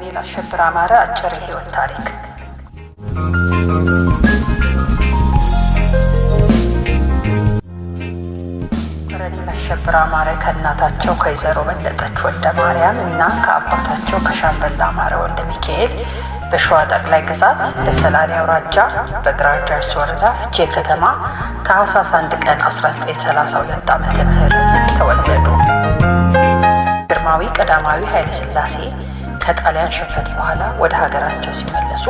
የኮሎኔል አሸብር አማረ አጭር የህይወት ታሪክ። ኮሎኔል አሸብር አማረ ከእናታቸው ከወይዘሮ በለጠች ወልደ ማርያም እና ከአባታቸው ከሻምበል አማረ ወልደ ሚካኤል በሸዋ ጠቅላይ ግዛት በሰላሌ አውራጃ በግራር ጃርሶ ወረዳ ፍቼ ከተማ ታህሳስ 1 ቀን 1932 ዓመተ ምህረት ተወለዱ። ግርማዊ ቀዳማዊ ኃይለ ሥላሴ ከጣሊያን ሽንፈት በኋላ ወደ ሀገራቸው ሲመለሱ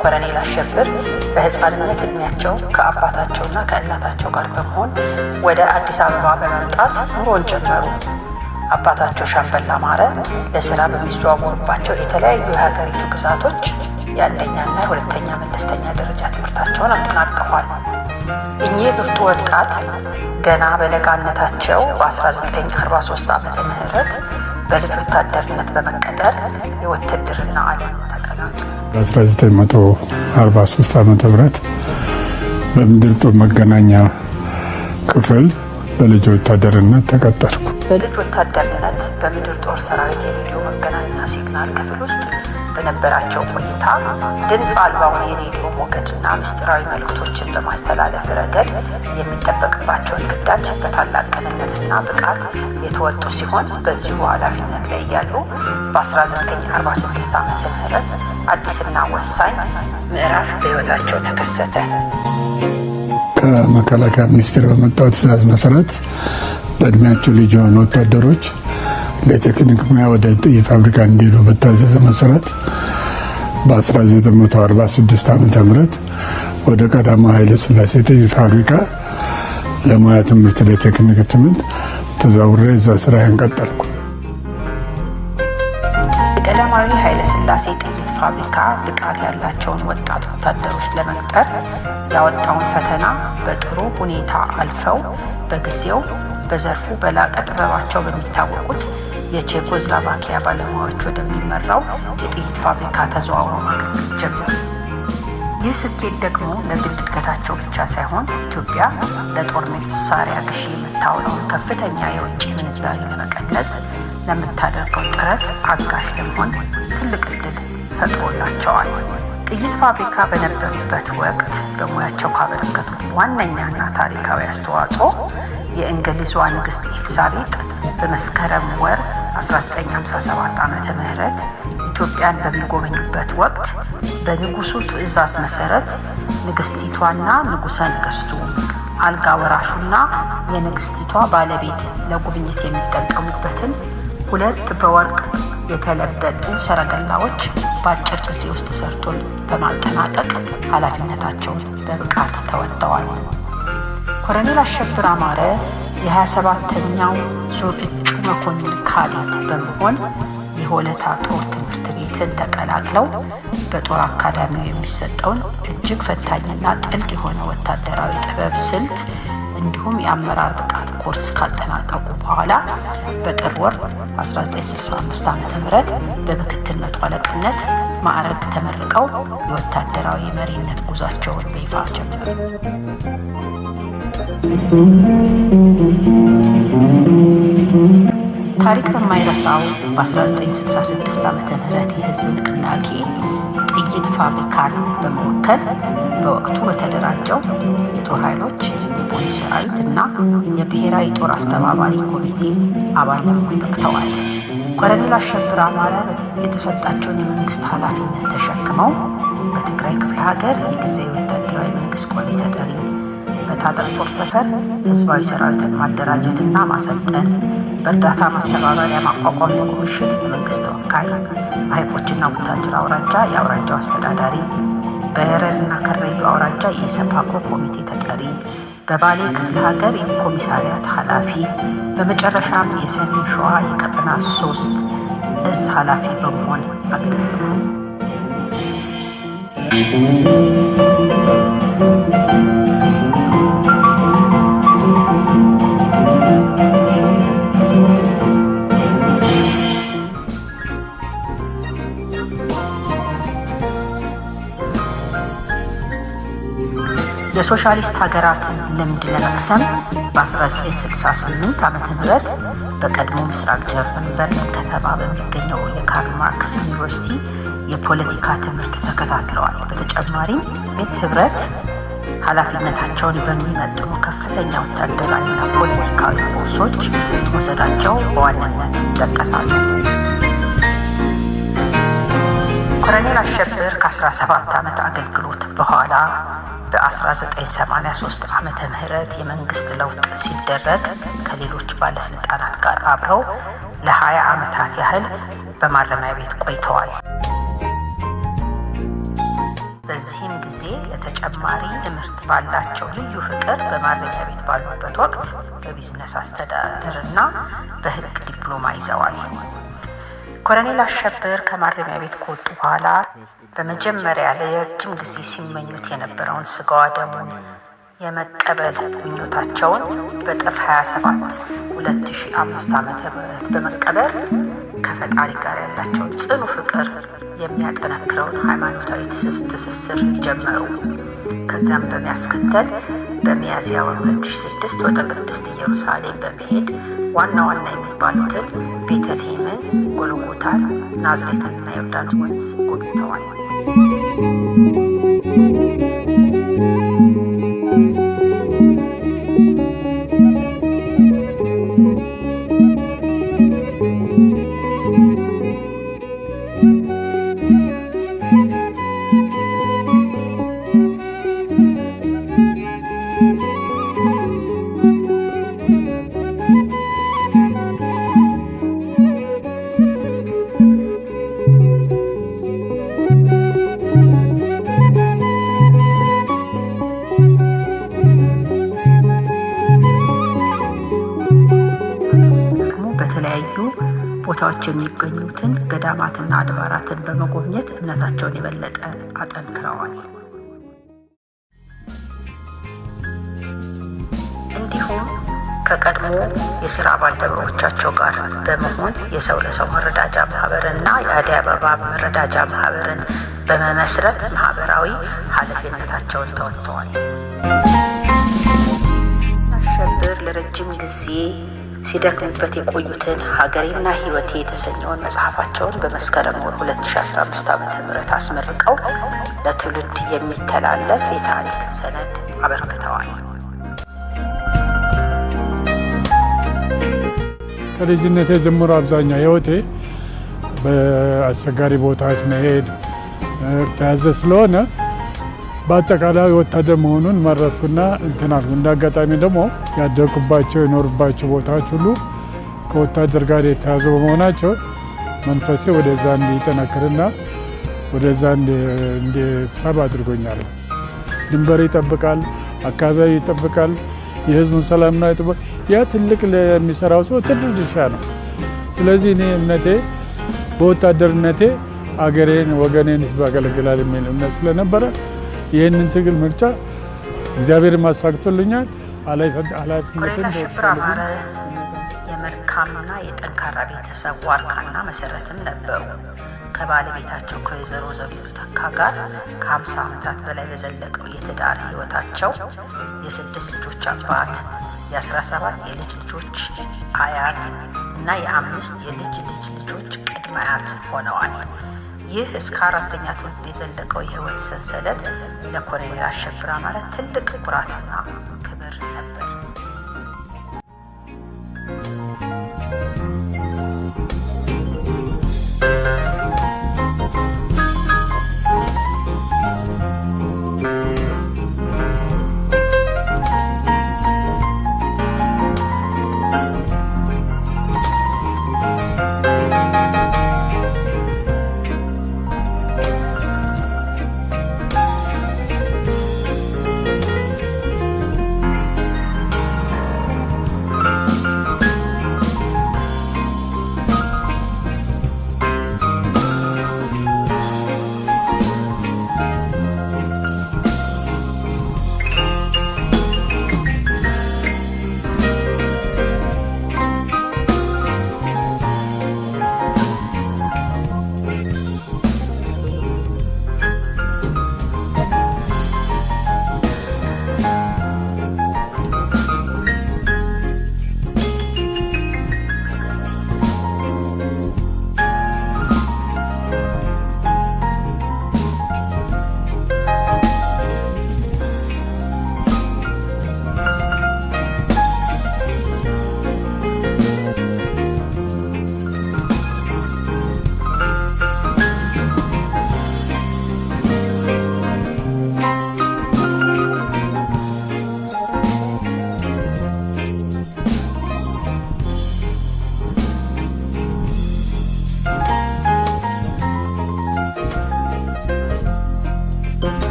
ኮሎኔል አሸብር በህፃንነት እድሜያቸው ከአባታቸውና ከእናታቸው ጋር በመሆን ወደ አዲስ አበባ በመምጣት ኑሮን ጀመሩ። አባታቸው ሻምበል አማረ ለስራ በሚዘዋወሩባቸው የተለያዩ የሀገሪቱ ግዛቶች የአንደኛና የሁለተኛ መለስተኛ ደረጃ ትምህርታቸውን አጠናቀዋል። እኚህ ብርቱ ወጣት ገና በለጋነታቸው በ1943 ዓመተ ምህረት በልጅ ወታደርነት በመቀጠር የውትድርና ዓለምን ተቀላቀሉ። በ1943 ዓመተ ምህረት በምድር ጦር መገናኛ ክፍል በልጅ ወታደርነት ተቀጠርኩ። በልጅ ወታደርነት በምድር ጦር ሰራዊት የሬዲዮ መገናኛ ሲግናል ክፍል ውስጥ በነበራቸው ቆይታ ድምፅ አልባውን የሬዲዮ ሞገድና ምስጢራዊ መልእክቶችን በማስተላለፍ ረገድ የሚጠበቅባቸውን ግዳጅ በታላቅ ቅንነትና ብቃት የተወጡ ሲሆን፣ በዚሁ ኃላፊነት ላይ እያሉ በ1946 ዓመተ ምህረት አዲስና ወሳኝ ምዕራፍ በሕይወታቸው ተከሰተ። ከመከላከያ ሚኒስቴር በመጣው ትዕዛዝ መሰረት በእድሜያቸው ልጅ የሆኑ ወታደሮች ለቴክኒክ ሙያ ወደ ጥይት ፋብሪካ እንዲሄዱ በታዘዘ መሰረት በ1946 ዓ.ም ወደ ቀዳማዊ ኃይለ ሥላሴ ጥይት ፋብሪካ ለሙያ ትምህርት፣ ለቴክኒክ ትምህርት ተዛውሬ እዛ ስራዬን ቀጠልኩ። የቀዳማዊ ኃይለ ሥላሴ ጥይት ፋብሪካ ብቃት ያላቸውን ወጣት ወታደሮች ለመቅጠር ያወጣውን ፈተና በጥሩ ሁኔታ አልፈው በጊዜው በዘርፉ በላቀ ጥበባቸው በሚታወቁት የቼኮስሎቫኪያ ባለሙያዎች ወደሚመራው የጥይት ፋብሪካ ተዘዋውረው ማገልገል ጀመሩ። ይህ ስኬት ደግሞ ለግል እድገታቸው ብቻ ሳይሆን ኢትዮጵያ ለጦር መሳሪያ ግዢ የምታውለውን ከፍተኛ የውጭ ምንዛሪ ለመቀነስ ለምታደርገው ጥረት አጋዥ ለመሆን ትልቅ እድል ፈጥሮላቸዋል። ጥይት ፋብሪካ በነበሩበት ወቅት በሙያቸው ካበረከቱት ዋነኛና ታሪካዊ አስተዋጽኦ የእንግሊዟ ንግሥት ኤልሳቤጥ በመስከረም ወር 1957 ዓመተ ምህረት ኢትዮጵያን በሚጎበኙበት ወቅት በንጉሱ ትዕዛዝ መሰረት ንግስቲቷና ንጉሰ ነገስቱ፣ አልጋ ወራሹና የንግስቲቷ ባለቤት ለጉብኝት የሚጠቀሙበትን ሁለት በወርቅ የተለበጡ ሰረገላዎች በአጭር ጊዜ ውስጥ ሰርቶ በማጠናቀቅ ኃላፊነታቸውን በብቃት ተወጥተዋል። ኮሎኔል አሸብር አማረ የ27ኛው ዙር እጩ መኮንን ካዴት በመሆን የሆለታ ጦር ትምህርት ቤትን ተቀላቅለው በጦር አካዳሚው የሚሰጠውን እጅግ ፈታኝና ጥልቅ የሆነ ወታደራዊ ጥበብ፣ ስልት እንዲሁም የአመራር ብቃት ኮርስ ካጠናቀቁ በኋላ በጥር ወር 1965 ዓ.ም በምክትል መቶ አለቅነት ማዕረግ ተመርቀው የወታደራዊ መሪነት ጉዟቸውን በይፋ ጀመሩ። ታሪክ በማይረሳው በ1966 ዓመተ ምህረት የህዝብ ንቅናቄ ጥይት ፋብሪካን በመወከል በወቅቱ በተደራጀው የጦር ኃይሎች፣ የፖሊስ ሰራዊት እና የብሔራዊ ጦር አስተባባሪ ኮሚቴ አባል ለመሆን በቅተዋል። ኮሎኔል አሸብር አማረ የተሰጣቸውን የመንግስት ኃላፊነት ተሸክመው በትግራይ ክፍለ ሀገር የጊዜያዊ ወታደራዊ መንግስት ቋሚ ተጠሪ፣ በታጠቅ ጦር ሰፈር ህዝባዊ ሰራዊትን ማደራጀትና ማሰልጠን፣ በእርዳታ ማስተባበሪያ ማቋቋሚያ ኮሚሽን የመንግስት ተወካይ፣ በሀይቆችና ቡታጅራ አውራጃ የአውራጃው አስተዳዳሪ፣ በየረርና ከረዩ አውራጃ የኢሰፓኮ ኮሚቴ ተጠሪ፣ በባሌ ክፍለ ሀገር የኮሚሳሪያት ኃላፊ፣ በመጨረሻም የሰሜን ሸዋ የቀጠና 3 እዝ ኃላፊ በመሆን አገልግለዋል። የሶሻሊስት ሀገራትን ልምድ ለመቅሰም በ1968 ዓ.ም በቀድሞ ምስራቅ ጀርመን በርሊን ከተማ በሚገኘው የካርል ማርክስ ዩኒቨርሲቲ የፖለቲካ ትምህርት ተከታትለዋል። በተጨማሪም ቤት ህብረት ኃላፊነታቸውን በሚመጥኑ ከፍተኛ ወታደራዊና ፖለቲካዊ ኮርሶች መውሰዳቸው በዋናነት ይጠቀሳሉ። ኮሎኔል አሸብር ከ17 ዓመት አገልግሎት በኋላ በ1983 ዓመተ ምህረት የመንግስት ለውጥ ሲደረግ ከሌሎች ባለስልጣናት ጋር አብረው ለ20 ዓመታት ያህል በማረሚያ ቤት ቆይተዋል። በዚህም ጊዜ ለተጨማሪ ትምህርት ባላቸው ልዩ ፍቅር በማረሚያ ቤት ባሉበት ወቅት በቢዝነስ አስተዳደርና በሕግ ዲፕሎማ ይዘዋል። ኮሎኔል አሸብር ከማረሚያ ቤት ከወጡ በኋላ በመጀመሪያ ለረጅም ጊዜ ሲመኙት የነበረውን ስጋወ ደሙን የመቀበል ምኞታቸውን በጥር 27 2005 ዓ.ም በመቀበል ከፈጣሪ ጋር ያላቸውን ጽኑ ፍቅር የሚያጠነክረውን ሃይማኖታዊ ትስስር ጀመሩ። ከዚያም በሚያስከተል በሚያዝያ ወር 2006 ወደ ቅድስት ኢየሩሳሌም በመሄድ ዋና ዋና የሚባሉትን ቤተልሔምን፣ ጎልጎታን፣ ናዝሬትንና ዮርዳኖስ ወንዝ ጎብኝተዋል። በተለያዩ ቦታዎች የሚገኙትን ገዳማትና አድባራትን በመጎብኘት እምነታቸውን የበለጠ አጠንክረዋል። እንዲሁም ከቀድሞ የስራ ባልደረቦቻቸው ጋር በመሆን የሰው ለሰው መረዳጃ ማህበርና የአደይ አበባ መረዳጃ ማህበርን በመመስረት ማህበራዊ ኃላፊነታቸውን ተወጥተዋል። አሸብር ለረጅም ጊዜ ሲደክሙበት የቆዩትን ሀገሬና ሕይወቴ የተሰኘውን መጽሐፋቸውን በመስከረም ወር 2015 ዓ.ም አስመርቀው ለትውልድ የሚተላለፍ የታሪክ ሰነድ አበርክተዋል። ከልጅነቴ ጀምሮ አብዛኛው ሕይወቴ በአስቸጋሪ ቦታዎች መሄድ ተያዘ ስለሆነ በአጠቃላይ ወታደር መሆኑን መረጥኩና እንትን አልኩ። እንደ አጋጣሚ ደግሞ ያደግኩባቸው የኖርባቸው ቦታዎች ሁሉ ከወታደር ጋር የተያዙ በመሆናቸው መንፈሴ ወደዛ እንዲጠነክርና ወደዛ እንዲሳብ አድርጎኛል። ድንበር ይጠብቃል፣ አካባቢ ይጠብቃል፣ የህዝቡን ሰላምና ይጠብቃል። ያ ትልቅ ለሚሰራው ሰው ትልቅ ድርሻ ነው። ስለዚህ እኔ እምነቴ በወታደርነቴ አገሬን፣ ወገኔን፣ ህዝብ አገለግላል የሚል እምነት ስለነበረ ይህንን ትግል ምርጫ እግዚአብሔር ማሳክቶልኛል። ኃላፊነትን ኮሎኔል አሸብር አማረ የመልካምና የጠንካራ ቤተሰብ ዋርካና መሰረትም ነበሩ። ከባለቤታቸው ከወይዘሮ ዘውዲቱ ተካ ጋር ከ50 ዓመታት በላይ በዘለቀው የትዳር ህይወታቸው የስድስት ልጆች አባት፣ የ17 የልጅ ልጆች አያት እና የአምስት የልጅ ልጅ ልጆች ቅድመ አያት ሆነዋል። ይህ እስከ አራተኛ ትውልድ የዘለቀው የህይወት ሰንሰለት ለኮሎኔል አሸብር አማረ ትልቅ ኩራትና ክብር ነበር።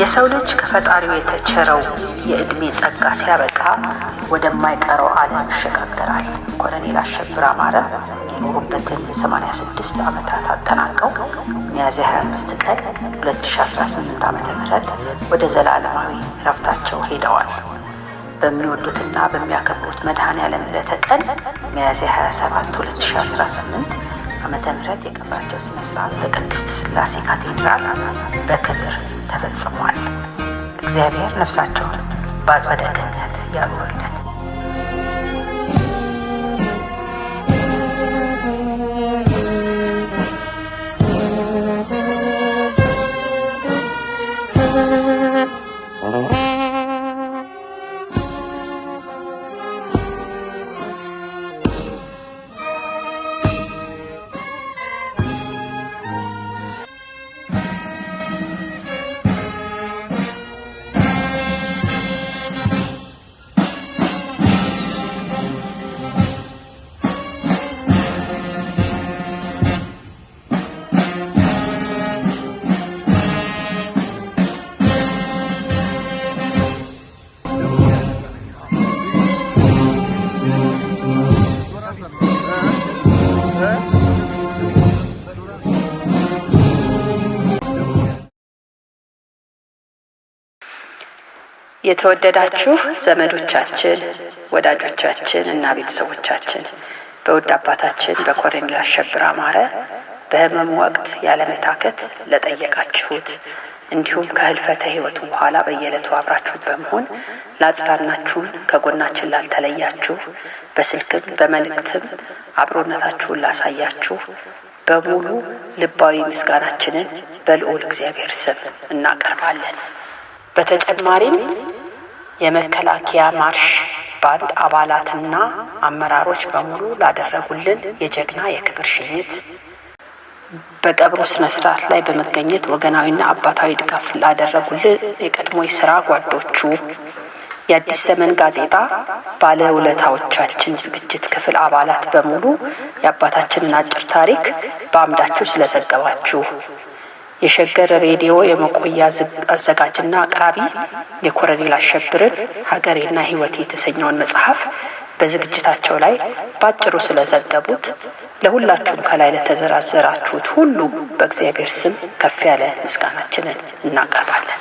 የሰው ልጅ ከፈጣሪው የተቸረው የዕድሜ ጸጋ ሲያበቃ ወደማይቀረው ዓለም ይሸጋገራል። ኮሎኔል አሸብር አማረ የኖሩበትን 86 ዓመታት አጠናቀው ሚያዝያ 25 ቀን 2018 ዓ.ም ወደ ዘላለማዊ ረፍታቸው ሄደዋል። በሚወዱትና በሚያከብሩት መድኃኔዓለም ዕለተ ቀን ሚያዝያ 27 2018 ዓመተ ምህረት የቀብራቸው ስነ ስርዓት በቅድስት ሥላሴ ካቴድራል በክብር ተፈጽሟል። እግዚአብሔር ነፍሳቸውን በአጸደ ገነት ያኑርልን። የተወደዳችሁ ዘመዶቻችን፣ ወዳጆቻችን እና ቤተሰቦቻችን፣ በውድ አባታችን በኮሎኔል አሸብር አማረ በህመሙ ወቅት ያለመታከት ለጠየቃችሁት፣ እንዲሁም ከህልፈተ ህይወቱ በኋላ በየዕለቱ አብራችሁን በመሆን ላጽናናችሁን፣ ከጎናችን ላልተለያችሁ፣ በስልክም በመልእክትም አብሮነታችሁን ላሳያችሁ በሙሉ ልባዊ ምስጋናችንን በልዑል እግዚአብሔር ስም እናቀርባለን። በተጨማሪም የመከላከያ ማርሽ ባንድ አባላትና አመራሮች በሙሉ ላደረጉልን የጀግና የክብር ሽኝት፣ በቀብሩ ስነ ስርዓት ላይ በመገኘት ወገናዊና አባታዊ ድጋፍ ላደረጉልን የቀድሞ የስራ ጓዶቹ፣ የአዲስ ዘመን ጋዜጣ ባለውለታዎቻችን ዝግጅት ክፍል አባላት በሙሉ የአባታችንን አጭር ታሪክ በአምዳችሁ ስለዘገባችሁ፣ የሸገር ሬዲዮ የመቆያ አዘጋጅና አቅራቢ የኮሎኔል አሸብርን ሀገሬና ሕይወቴ የተሰኘውን መጽሐፍ በዝግጅታቸው ላይ ባጭሩ ስለዘገቡት፣ ለሁላችሁም ከላይ ለተዘረዘራችሁት ሁሉ በእግዚአብሔር ስም ከፍ ያለ ምስጋናችንን እናቀርባለን።